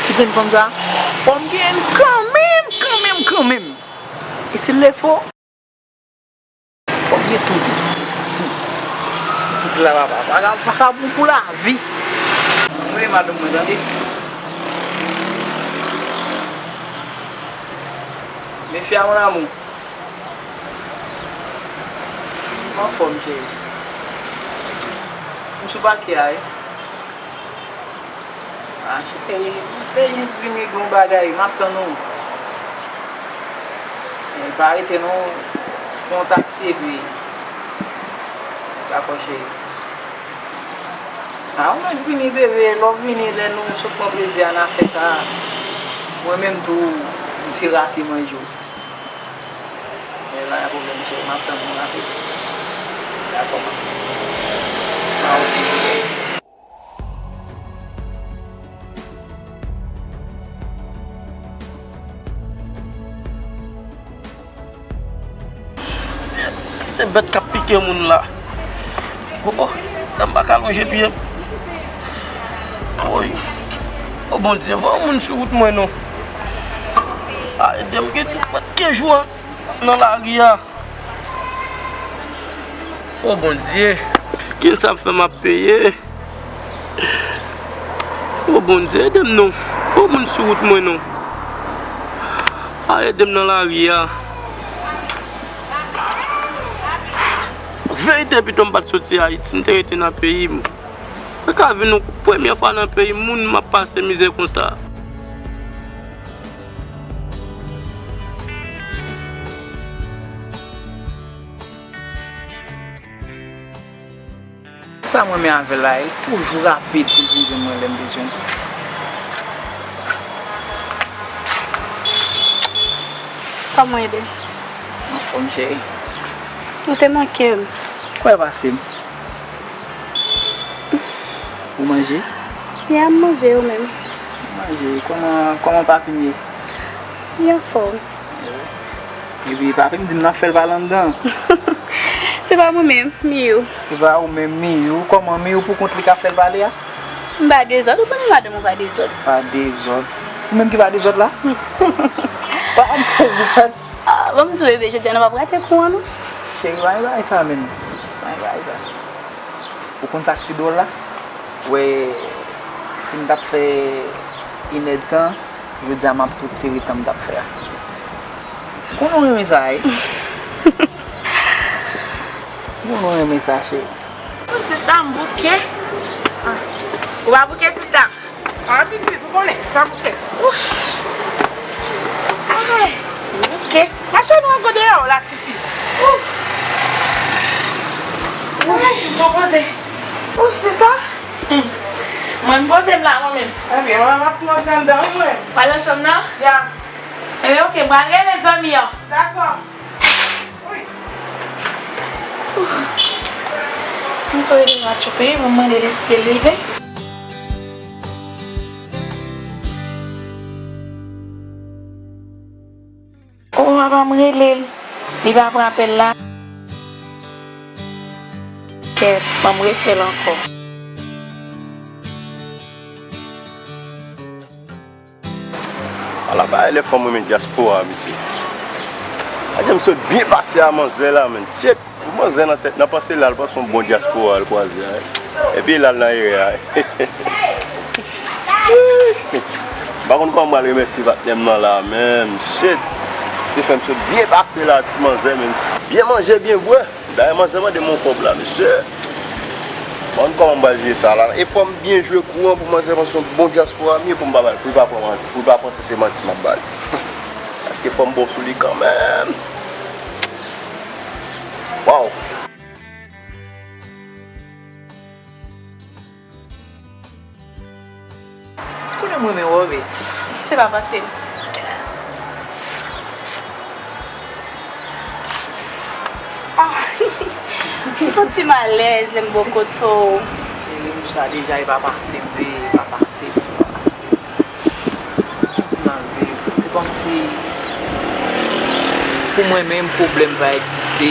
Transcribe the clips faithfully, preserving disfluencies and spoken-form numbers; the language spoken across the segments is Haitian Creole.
Ti grenn fanm sa, fò m genyen l kanmenm, kanmenm, kanmenm. E si l defo, fò m gen tou tou. M di la papa, vagabon pou lavi. Mwen madanm mwen tande. Mefya mon amour. Anfòm cheri. M sou pake a wi. Ah, cheri, m te jis vini gen yon bagay, m ap tann ou. Eh, pa rete non, pran yon taksi epi. Dakò cheri. Ah, ou mèt vini bebe, lè w vini, lè nou sot pran plezi a, n a fè sa. Mwen menm tou, m te rate manje w. Men pa gen pwoblèm cheri, m ap tann ou rapid. Dakò, m ap tann ou. Mawon silvouplè. Se, se bèt k ap pike moun la. Oh, oh, m pa ka lonje pye m. Woy. Oh Bondye, voye yon moun sou wout mwen non. A, ede m, gen tout pèt kenz jou an nan lari a. Oh Bondye, kilsa m fè m ap peye? Oh Bondye, ede m non. Voye moun sou wout mwen non. A, ede m nan lari a. Verite pito m pa t soti Ayiti, m te rete nan peyi m. Mwen ka vin yon premye fwa nan peyi m, moun m ap pase mizè konsa. Sa m renmen avè l la, li toujou rapid pou l vin jwenn mwen lè m bezwen l. Kòman w ye? Anfòm cheri. Ou te manke m. Kwè pase m. Ou manje? Ya, m manje, ou menm? Manje, kòman, kòman papim ye? Li anfòm. Epi papim di m nan fè l pale anndan. Se pa mwen menm, Miyou. Se pa ou menm, Miyou. Kòman Miyou pou kont li k ap fè l pale a? M pa dezòd, ou konnen madanm ou pa dezòd. Pa dezòd. Ou menm ki pa dezòd la? Pa dezòd. Ah, ban m di w bebe, jodi a nou p ap rate kou an non. Cheri, pa gen bagay sa menm. Pa gen bagay sa. Ou konn sa k pi dwòl la? Wè, si m t ap fè inèdtan, jodi a m ap retire tan m t ap fè a. Ou konnen w renmen sa, wi. Ou konnen w renmen sa, cheri. Wi, sista, m bouke. Ah. Ou pa bouke, sista? Ah, pitit, ou konnen, sa pou fè. Ouch! Ay, bouke. Mache nou ango deyò la, tifi. Ouch! Ay, m pran poze. Ouch, sista. Hmm. Mwen, m poze m la, mwen menm. Ebyen, mwen, m ap pran tan anndan, wi, mwen. Pral nan chanm nan? Ya. Ebyen, oke, m pral rele zanmi an. Dakò. Wi. M tou rele Matchoupe, pou m mande l èske l rive. O, papa m rele l, li pa pran apèl la. Kèt, ban m resèl ankò. Ala bagay lè fanm renmen dyaspora, mesye. Ajan m sot byen pase a manzè la, menn. Shit! Pou manzè nan tèt, nan panse l al panse yon bon dyaspora l kwaze a. Epi l al nan erè a. M pa konn kòman m pral remèsye patnè m nan la, menn. Shit! Se fè m sot byen pase la, ti manzè, menn. Byen manje, byen bwè. Dayè, manzè mande m yon kòb la, mesye. Mwen kòman m pral jere sa la. E fò m byen jwe kou an pou manzè panse yon bon dyaspora m ye pou m pa ba l, pou l pa pran manti, pou l pa panse se manti m ap ba l. Paske fò m bon sou li kanmenm. Waw. Konnen m renmen w, wi. Se pa pase m. Ah, m santi m alèz lè m bò kote w. Cheri m, sa deja e pa pase m vre, e pa pase m, e pa pase m. M santi m al viv. Se kòmsi pou mwen menm, pwoblèm pa egziste,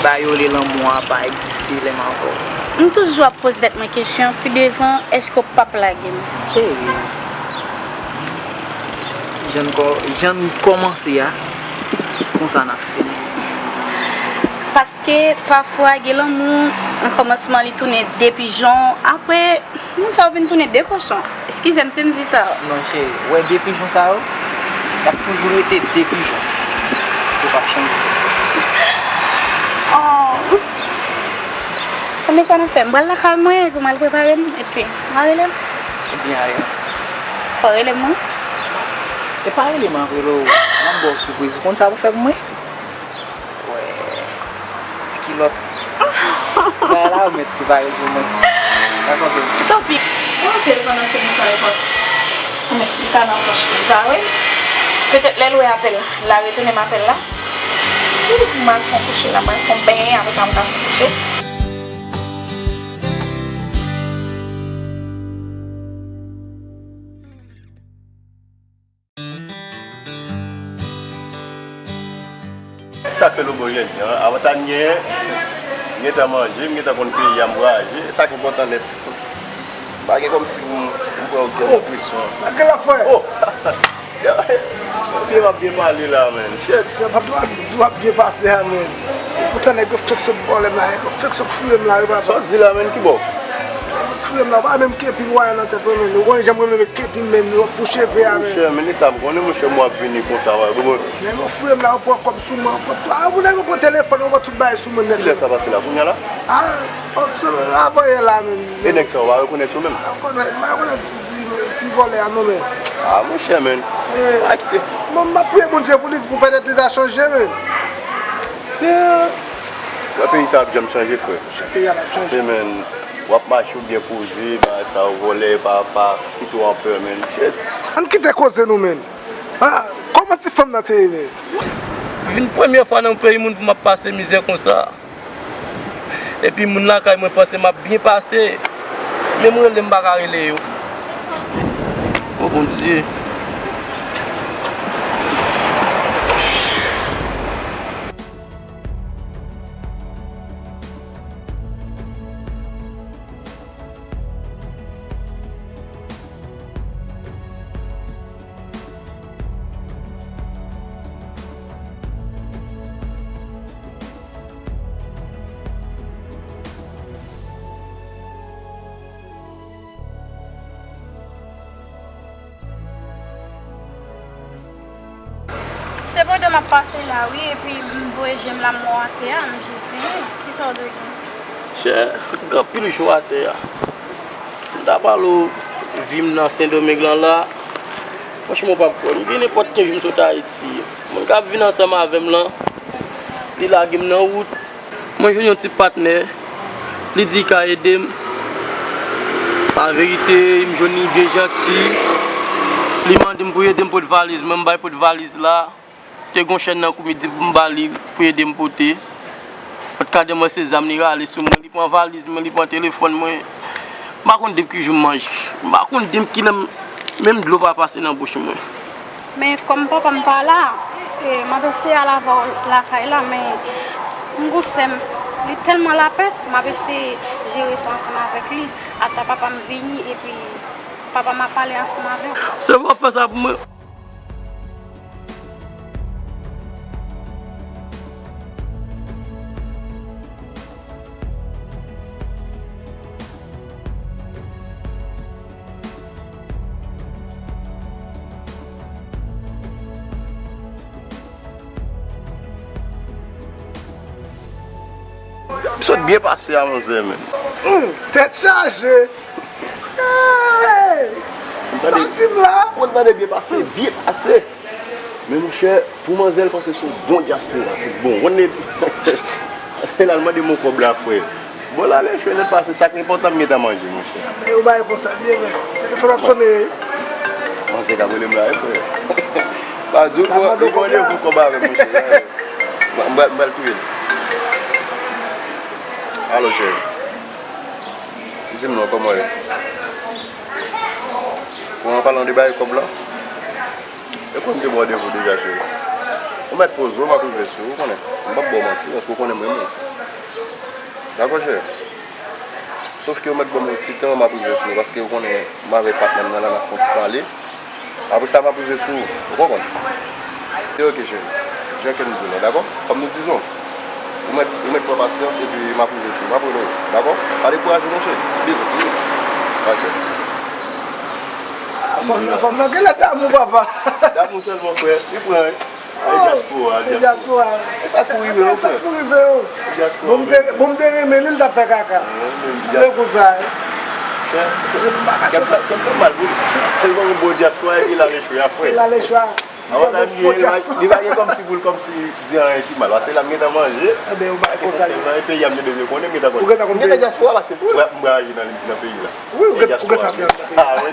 ba yo le lanmou a pa egziste lè m avè w. M toujou ap poze tèt mwen kesyon, pi devan, èske w p ap lage m? Cheri, Jan n kò-, jan n kòmanse a, konsa n ap fini. Paske pafwa gen lanmou, nan kòmansman li tounen de pijon, apre moun sa yo vin tounen de kochon. Eskize m si m di sa. Non, cheri, ou wè de pijon sa yo, y ap toujou rete de pijon. Yo p ap chanje. Oh. Konbyen sa nou fè? M pral lakay mwen epi m al prepare m epi m a rele m. Ebyen, aye. Fò w rele m, wi. E pa rele m ap rele w. M ap ba w sipriz. Ou konn sa pou fè pou mwen? Wè. Ti kilòt. Bagay la ou mèt prepare pou mwen. Dakò, baby. Sa w pi. Bon, telefòn nan sone san repons. Men, li ka nan pòch li, pa vre? Petèt lè l wè apèl la, l a retounen m apèl la. Ouh, m al fè yon kouche la, m al fè yon benyen, apre sa m ka fè yon kouche. Sa k fè Lobo jèn jan an, avantaj m genyen, m gentan manje, m gentan konn peyi a, m vwayaje, e sa k enpòtan nèt. Pa gen kòmsi pou m, pou m pran okenn presyon. Sa gen la, frè? Oh! Byen, m ap byen pale la, menn. Shit. Frè, pa t w ap di w ap byen pase a, menn. Poutan nèg yo fèk sot vòlè m la, nèg yo fèk sot fouye m la, wi, papa. Sa w di la, menn, ki bò? Fouye m la, pa menm kepi w wè nan tèt mwen, menn. Ou konnen jan m renmen met kepi m, menn, pou cheve a, menn. Monchè, men e sa m konnen, monchè, mwen ap vini konsa, wè, bon, bon. Nèg yo fouye m la, yo pran kòb sou mwen, yo pran tout, ah, pou nèg yo pran telefòn, yo pran tout bagay sou mwen nèt. Kilè sa pase la, kounye a la? Ah, oh, se avan yè la, menn. E nèg sa yo pa rekonèt yo menm? Ah, rekonèt, m pa rekonèt ti, ti, ti vòlè a non, menn. Ah, monchè, menn. Eh, pa kite. Bon, m ap priye Bondye pou li, pou petèt li ta chanje, menn. Se, wè peyi sa ap janm chanje, frè. Peyi a p ap chanje. Se, menn, w ap mache, w byen poze, bagay sa yo, vòlè, pa, pa kite w anpè, menn. Shit. Ann kite koze nou, menn. Ah, kòman ti fanm nan te ye, menn? Vin premye fwa nan yon peyi moun pou m ap pase mizè konsa. Epi moun lakay mwen panse m ap byen pase. Menm rele m pa ka rele yo. O Bondye. Sepandan m ap pase la wi, epi m voye je m la m wè w atè a, m jis vini. Kisa w dwe gen? Chè, gen anpil jou atè a. Si m ta pale w vi m nan Sendomeng lan la, franchman w p ap kwè. M gen nenpòt kenz jou m sot Ayiti. Moun k ap vin ansanm avè m lan, li lage m nan wout. Mwen jwenn yon ti patnè, li di li ka ede m. An verite, m jwenn li byen janti. Li mande m pou ede m pote valiz mwen, m bay pote valiz la. Te gon chèn nan kou m di pou m ba li pou ede m pote. Lòt kadè mwen se zam li rale sou mwen, li pran valiz mwen, li pran telefòn mwen. M pa konn depi ki jou m manje. M pa konn depi kilè m, menm dlo pa pase nan bouch mwen. Men kòm papa m pa la, e, m ap eseye al avè w lakay la, men m gon sè m, li tèlman lapès, m ap eseye jere sa ansanm avèk li, ata papa m vini, epi papa m ap pale ansanm avè w. Sèlman w ap fè sa pou mwen. M sot byen pase a, manzè, menn. Hum, tèt chaje. Hey! Sa w di m la? Ou konn tande byen pase, byen pase. Men monchè, pou manzè l panse se yon bon dyaspora, tout bon. Ou konn li, l al mande m yon kòb la, frè. Bon, l ale jwenn l pase, sa k enpòtan m gentan manje, monchè. Men yo bay konsa byen, men. Telefòn ap sone. Manzè k ap rele m la, wi, frè. Pa di w, li gen randevou kòb avè m, monchè. M pral, m pral touye l. Alo, cheri. Di m non, kòman w ye? Bon, an palan de bay kòb la, e pou m te ba w randevou deja, cheri. Ou mèt poze w, m ap rive sou ou, ou konnen. M p ap ba w manti, paske ou konnen m renmen w. Dakò, cheri? Sòf ke ou mèt ban m yon ti tan, m ap rive sou ou, paske ou konnen m avèk patnè m nan la, n ap fè yon ti pale. Apre sa, m ap rive sou ou. Ou konprann? E ok, cheri. Jan ke m di w la, dakò? Kòm nou dizon, ou mèt, ou mèt pran pasyans epi m ap rive sou ou. M ap rele w, dakò? Pa dekouraje non, cheri. Bizou. Ok. Fanm nan, fanm nan genlè damou, papa. Damou sèlman, frè. Li pran, wi. Ay, dyaspora, dyaspora. E sa k pou rive yo, frè. E sa k pou rive yo. Dyaspora. Bon, m te, bon, m te renmen li, l t ap fè kaka. Men konsa, wi. Kè m fè, kè m fè mal, wi. Tèlman m bon dyaspora, epi l al echwe a, frè. L al echwe a. Avantaj li gen, li pa gen kòmsi pou l kòmsi di anyen ki mal. Paske la, m gentan manje. Ebyen, ou bay konsa. Esansyèlman, e peyi a m te bezwen konnen, m gentan konnen. Ou gentan konn peyi. M gentan dyaspora, paske m pral aji nan, nan peyi la. Wi, ou gen, ou gen tante nan peyi. Ah, wi.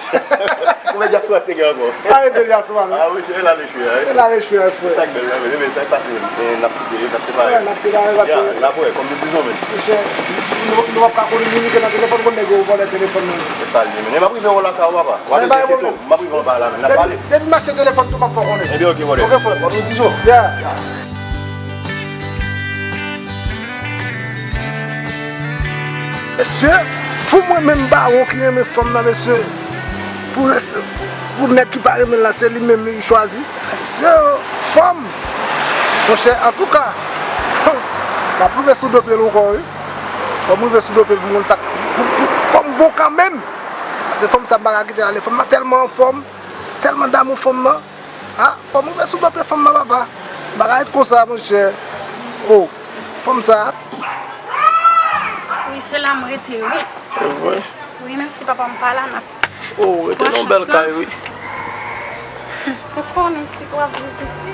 Ou wè dyaspora te gen ankò. Arete dyaspora, non. Ah, wi, e la lechwe, wi. E la lechwe, wi, frè. Se sa k bèl la, men, men sa k pase, men, n ap kite, n ap separe. Wi, n ap separe, paske n ap wè, kòm nou dizon, men. Monchè, nou, nou p ap ka kominike nan telefòn, konn nèg yo vòlè telefòn nou. Se sa l ye, men. M ap rive wè w lakay ou, papa. W ap vin enkyete w. M ap rive anba la, men. N ap pale. Depi, depi mache telefòn tou, m ap fè w konnen. Ebyen, ok, brother. Ok, frè. Kòm nou dizon. Yeah. Mesye, pou mwen menm bawon ki renmen fanm nan, mesye, pou rès, pou nèg ki pa renmen l la, se li menm li chwazi. Mesye, fanm, monchè, antouka, m ap rive sou do pye l ankò, wi. Fò m rive sou do pye l pou m konn sa k, pou, pou, fò m bon kanmenm. Paske fanm sa, m pa ka kite l ale. Fanm nan tèlman anfòm, tèlman damou fanm nan. Ah, fò m rive sou do pye fanm nan, papa. M pa ka ret konsa, monchè. Oh, fanm sa. Wi, se la m rete, wi. Se vre? Wi, menm si papa m pa la, n ap pran chans lan. Oh, rete nan bèl kay, wi. Ou konnen si w ap viv piti.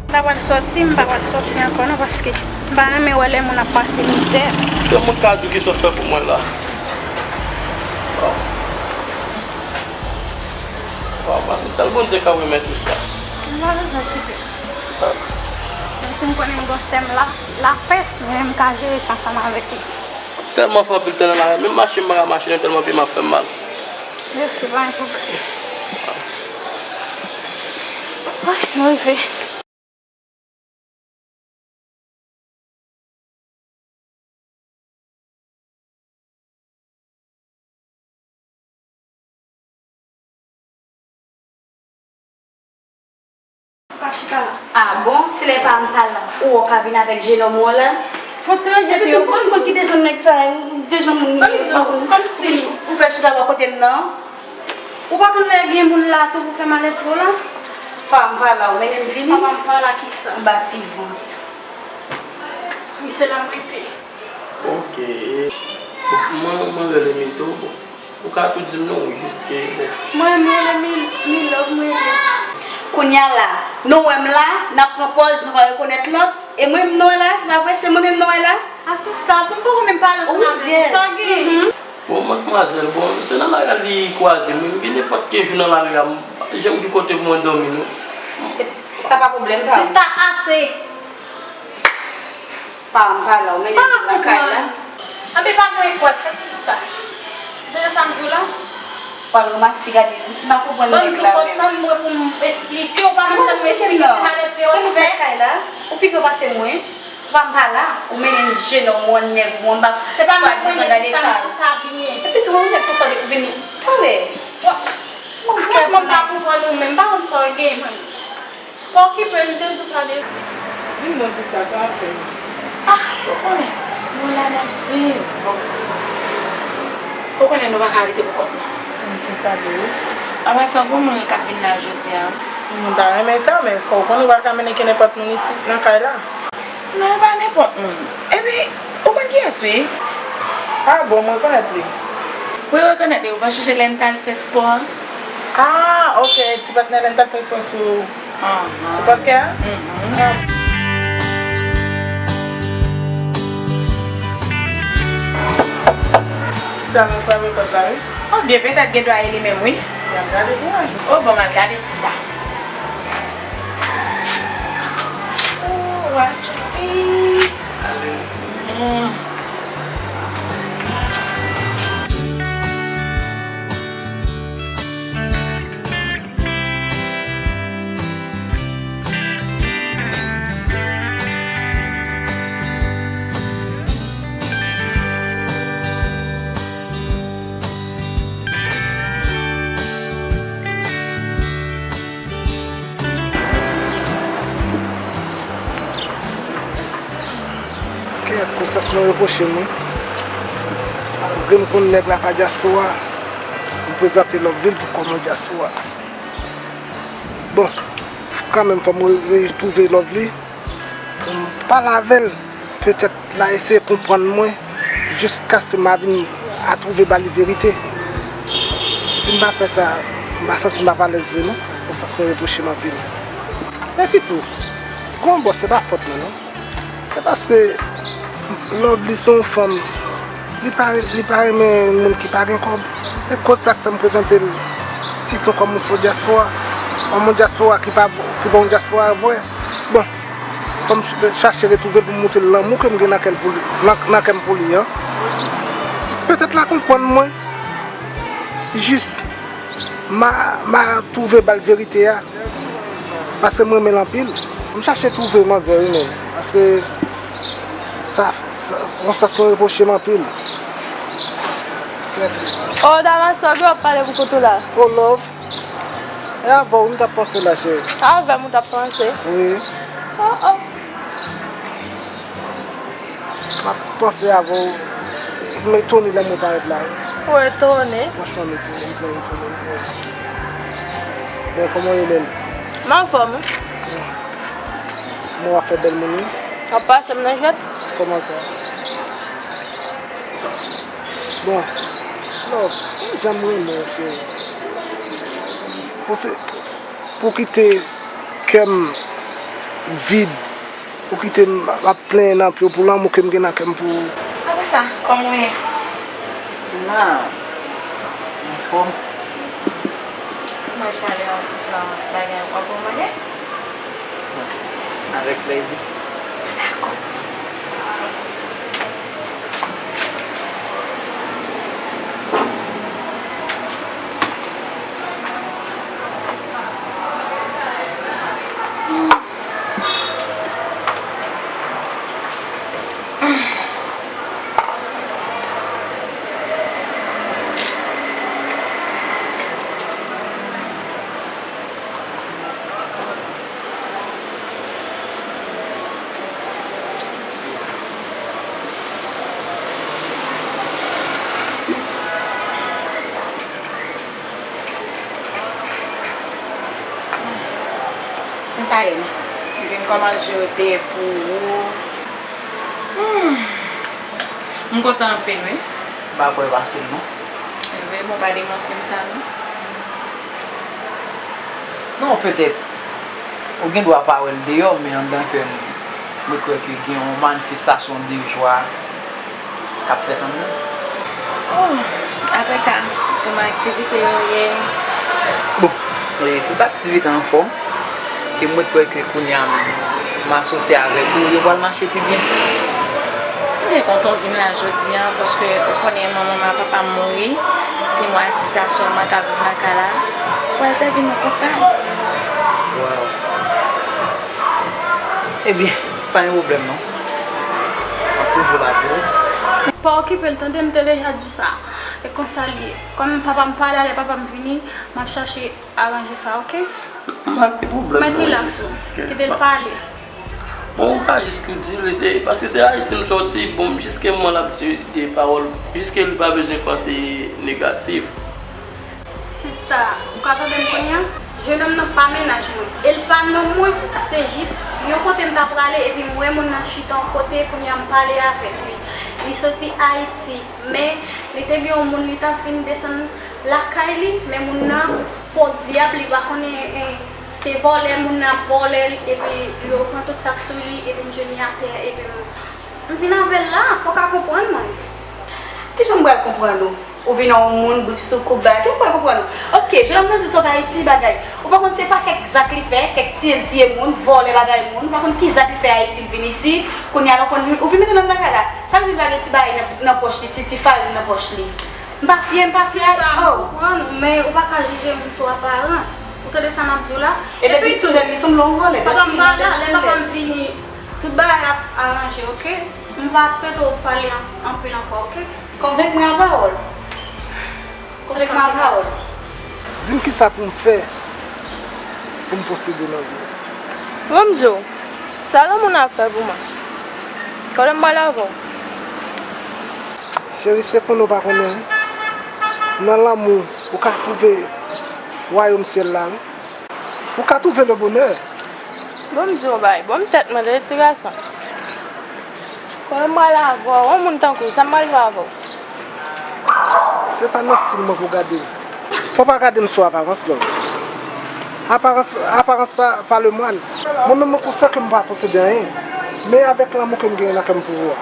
M pa pral sòti, m pa pral sòti ankò non, paske m pa renmen wè lè moun ap pase mizè. Se moun ka di w ki sòt fè pou mwen la. Waw. Waw, paske sèl Bondye ka remèt ou sa. M pa bezwen okipe. Menm si m konnen m gon sè m la, lapès, men m ka jere sa ansanm avèk li. Tèlman fè anpil tan nan lari, menm mache m pa ka mache non, tèlman pye m ap fè m mal. Ok, pa gen pwoblèm. Ay, m rive. Ou ka chita la. Ah bon, si lè pa m pa la, ou wè w ka vin avèk jenòm ou an la? Fò ti ranje pye w, ou pa konn ki te janm nèg sa yo, ki te janm moun yo. Kòmsi ou fè chita bò kote m nan? Ou pa konn lè gen moun la tou pou fè malèt pou w la? Pa m pa la, ou mennen m vini? Papa m pa la, kisa? Anba ti vant. Wi, se la m rete. Ok. Bon, mwen, mwen rele Mito, bon. Ou ka tou di m non, ou jis ke, bon. Mwen, mwen rele Mi, Milove, mwen rele. Kounya la, nou wè m la, n ap pran pòz, nou pa rekonèt lòt. E mwen menm nou wè la, se pa vre, se mwen menm nou wè la? A sista, pou m poko menm pale ansanm avè w, sa w gen? Bon, madmwazèl, bon, se nan lari a li kwaze m, wi, m gen nenpòt ki jou nan lari a, m pa janm gen kote pou mwen dòmi, non. Se, sa pa pwoblèm pa m. Sista, ase! Pa m pa la, ou mennen m nan kay la. Anben pa gen nenpòt, fèt sista. Tande sa m di w la? Pral ranmase, gade, m pa konprann nèg la menm. Tann mwen pou m esplike w, pa menm tann mwen esplike, se malèt yo fè. Ou pi gran pase mwen. Papa m pa la, ou mennen m jenòm ou an, nèg ou an, m pa swadizan gade pa l. Epi tou, yon nèg konsa ou vin talè. Franchman, m pa konprann ou menm, m pa konn sa w gen, mwen. Pa okipe l, m te di w sa deja. Di m non, sista, sa w ap fè? Ah, ou konnen, nou la n ap swiv. Bon. Ou konnen nou pa ka rete pou kont nou. M se sa vre wi. An pasan, gon moun k ap vin la jodi a. M ta renmen sa, men fò w konnen w pa ka mennen kenenpòt moun isit nan kay la. Non, e pa nenpòt moun. Epi, ou konn kiyès wi? Ah bon, m rekonèt li. Wi, ou rekonèt li, ou pa chonje lè n t al fè spò a? Ah, ok, ti patnè lè n t al fè spò sou, sou pòdkè a? Mhm. Ah. Sista, mwen frape pòt la wi. Oh, byen, petèt gen dwa e li menm wi. Y ap gade pou wè. Oh, bon, m al gade sista. Oh, watch it. Mwen repwoche m, wi. Malgre m konn nèg la pa dyaspora, m prezante Lovely l pou kòm yon dyaspora. Bon, kanmenm, fò m re- retwouve Lovely pou m pale avè l. Petèt l a eseye konprann mwen jiskaske m a vin a twouve ba li verite. Si m pa fè sa, m pa santi m ap alèz vre non. Nan sans mwen repwoche m anpil. Epi tou, gon bò se pa fòt mwen non. Se paske Lovely se yon fanm, li pa, li pa renmen moun ki pa gen kòb. E koz sa k fè m prezante l sitou kòm yon fo dyaspora. Kòm yon dyaspora ki pa, ki pa yon dyaspora vrè. Bon, fò m ch- chache retwouve l pou m montre l lanmou ke m gen nan kè l pou li, nan, nan kè m pou li an. Petèt l a konprann mwen. Jis, m a, m a twouve ba l verite a. Paske m renmen l anpil. M chache twouve manzè wi menm. Paske sa, sa, nan sans mwen repwoche m anpil. Trè tris. Oh, Damas, sa w ap pale pou kont ou la? Oh, love. E avè w m t ap panse la, cheri. Avè m ou t ap panse? Wi. Oh, oh. M ap panse avè w. M etone lè m reparèt la wi. Ou etone? Franchman, m etone, m trè etone, m trè etone. Men kòman w ye, bèl? M anfòm wi. Kòman w ap fè bèl moun wi? W ap pase m nan jwèt? Kòman sa? Bon, love, m janm renmen w, cheri. Pou se, pou kite kè m vid, pou kite m ap plenyen nan pye w pou lanmou ke m gen nan kè m pou ou. Apre sa, kòman w ye? M la, m anfòm. Mwen chale yon ti jan bagay w ap mande? Avèk plèzi. Dakò. M pale non. M vin kòman je te pou ou. Hmm. M kontan anpil wi. M pa kwè fasil non. Vre, bon, pa demanti m sa non. Non, petèt, ou gen dwa pa wè l deyò, men anndan kè m, mwen kwè ke gen yon manifestasyon de jwa k ap fèt anndan. Oh, apre sa, kòman aktivite yo ye? Bon, e, tout aktivite anfòm. E mwen kwè ke kounye a m, m asosye avèk ou, yo pral mache pi byen. M byen kontan w vin la jodi a, paske ou konnen manman m ak papa m mouri. Se mwen asistasyon mwen k ap viv lakay la. Ou pral sèvi nou konpay. Waw. Ebyen, pa gen pwoblèm non. M ap toujou la pou ou. Pa okipe l tande, m te deja di w sa. E konsa l ye. Kòm papa m pa la, lè papa m vini, m ap chache aranje sa, oke? M pa gen pwoblèm. Mèt rilaks ou. Kite l pale. Bon, ou ka jis tou di l, se, paske se Ayiti m sòti, bon, jiske mwen l ap di de pawòl, jiske li pa bezwen panse negatif. Sista, ou ka tande m kounye a? Jenòm nan pa mennaj mwen. E l pa nonm mwen, se jis yon kote m ta prale epi m wè moun nan chita yon kote, kounye a m pale avèk li. Li soti Ayiti, men li te gen yon moun li t ap vin desann lakay li, men moun nan podyab, li pa konnen, eh, se vòlè moun nan ap vòlè l, epi yo pran tout sa k sou li, epi m jwenn li atè, epi m, m vin avè l la, fò w ka konprann mwen. Kijan m pral konprann ou? Ou vin yon moun, bouch sou koup bagay, ki m pral konprann ou? Oke, jennonm nan di w sot Ayiti bagay. Ou pa konn se pa kèk zak li fè, kèk tiye l tiye moun, vòlè bagay moun, ou pa konn ki zak li fè Ayiti l vin isi, kounye a l konn vin, ou vin mete nan lakay la. Sa vle di l pa gen ti bagay nan, nan pòch li, ti, ti farin nan pòch li. M pa fye, m pa fye. Sista, m konprann ou, men ou pa ka jije moun sou aparans. Ou tande sa m ap di w la? E depi sou lè li sanble yon vòlè, depi lè li sanble. Papa m pa la, lè papa m vini, tout bagay ap aranje, oke? M pa swete w pale an- anpil ankò, oke? Konvenk mwen a pawòl. Konvenk mwen a pawòl. Di m kisa pou m fè pou m posede nan vi m. Ban m di w, sa lanmou n ap fè pou mwen. Kote m pale avè w? Cheri, se konnen w pa konnen, wi. Nan lanmou, ou ka twouve wayòm syèl la, wi. Ou ka twouve le bonè. Bon, m di w yon bagay. Bon, m tèt mwen, tande, ti gason. Kòman m pral avè w? Yon moun tankou w, sa m pral fè avè w? Se pa nan stil mwen pou w gade m. Fò w pa gade m sou aparans, love. Aparans, aparans pa, pa le mwàn. Mwen menm, mwen konsyan ke m pa posede anyen. Men avèk lanmou ke m genyen nan kè m pou ou a,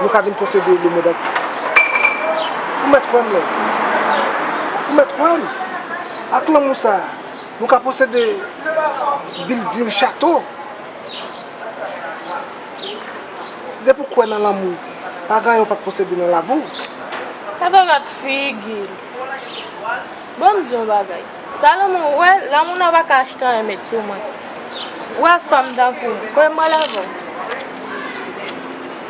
nou ka vin posede lemonn antye. Ou mèt kwè m, love. Ou mèt kwè m. Ak lanmou sa a, nou ka posede bilding, chato. Depi w kwè nan lanmou, pa gen anyen w p ap posede nan lavi w. Gade gad figi l. Bon, m di yon bagay. Sa lanmou, w wè, lanmou nan pa ka achte anyen met sou mwen. W wè fanm tankou m, kòman m pral avè w?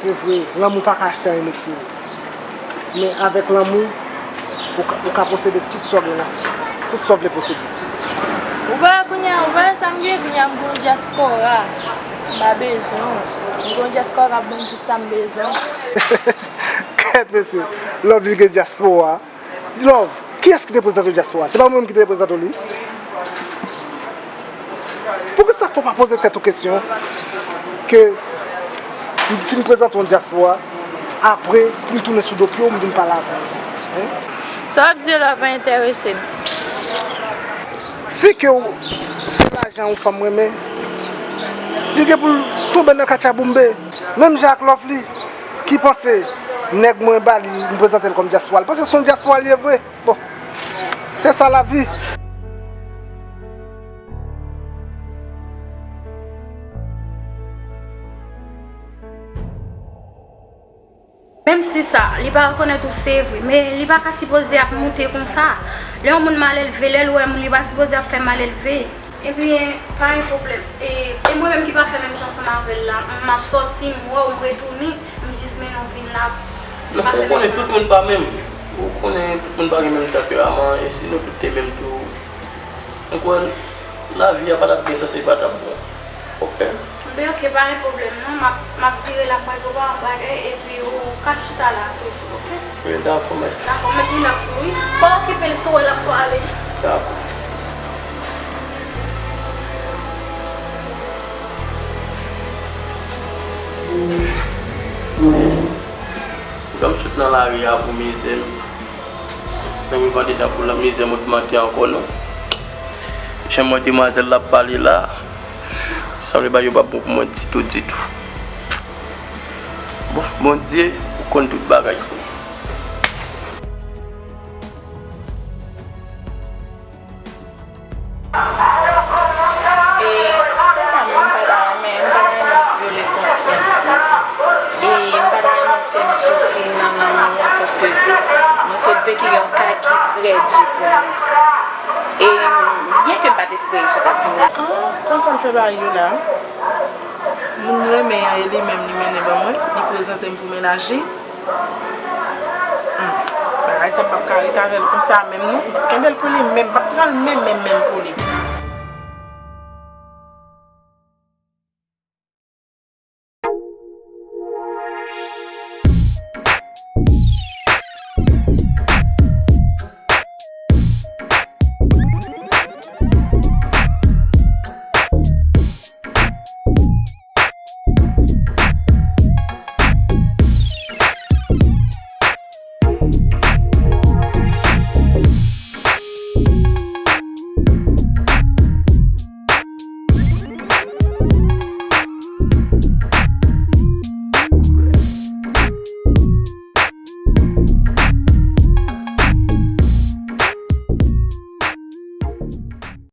Se vre, lanmou pa ka achte anyen met sou ou. Men avèk lanmou, ou ka, ou ka posede tout sa w gen la. Tout sa w vle posede. Ou wè kounye a, ou wè sa m gen kounye a, m gen yon dyaspora. M pa bezwen w. M gen yon dyaspora k ap ban m tout sa m bezwen. Kèt mesye, love li gen dyaspora. Love, kiyès ki te prezante w dyaspora? Se pa mwen menm ki te prezante w li? Poukisa fò w pa poze tèt ou kesyon ke m fin prezante w dyaspora, apre pou m tounen sou do pye w, m vin pale avè w? Hein? Sa w ap di la pa enterese m. Si ke w, se lajan yon fanm renmen, li gen pou l tonbe nan katchaboumbe, menm jan ak Lovely ki panse nèg mwen ba li, m prezante l kòm dyaspora, li panse se yon dyaspora li ye vre. Bon, se sa lavi. Menm si sa, li pa rekonèt ou se vre, men li pa ka sipoze ap moute konsa. Lè yon moun malelve, lè l wè moun, li pa sipoze ap fè malelve. Ebyen, pa gen pwoblèm. E, e mwen menm ki pa fè menm jan ansanm avè l la, m ap sòti, m wè w, m retounen, m jis mennen w vin la. Non, ou konnen tout moun pa menm. Ou konnen tout moun pa gen menm tanperaman, e si nou tout te menm tou, ou kwè lavi a pa t ap gen sans, li pa t ap bon. Ok? Ebyen, ok, pa gen pwoblèm non, m ap, m ap vire la, m pral prepare yon bagay, epi ou ka chita la toujou, ok? Wi, dakò, mèsi. Dakò, mèt rilaks ou, wi. Pa okipe l, si w wè l ap pale. Dakò. Jan m sot nan lari a pou mizè m, nan revande dan pou mizè m ogmante ankò non. Jan m wè demwazèl la ap pale la, sanble bagay yo p ap bon pou mwen ditou, ditou. Bon, Bondye, ou konn tout bagay. E, sèlman, m pa ta renmen, m pa ta renmen vyole konfyans li. E m pa ta renmen fè m soufri nan lanmou an, paske mwen sot veki yon ka ki trè di pou mwen. E byen ke m pa t espere sa t ap vin la. Ah, konsa l fè bagay yo la. Moun m renmen an, e li menm li mennen ban mwen, li prezante m pou mennaj li. Hmm. Bagay sa m p ap ka ret avè l konsa menm non. M p ap kenbe l pou li menm, m p ap pran l menm, menm, menm pou li.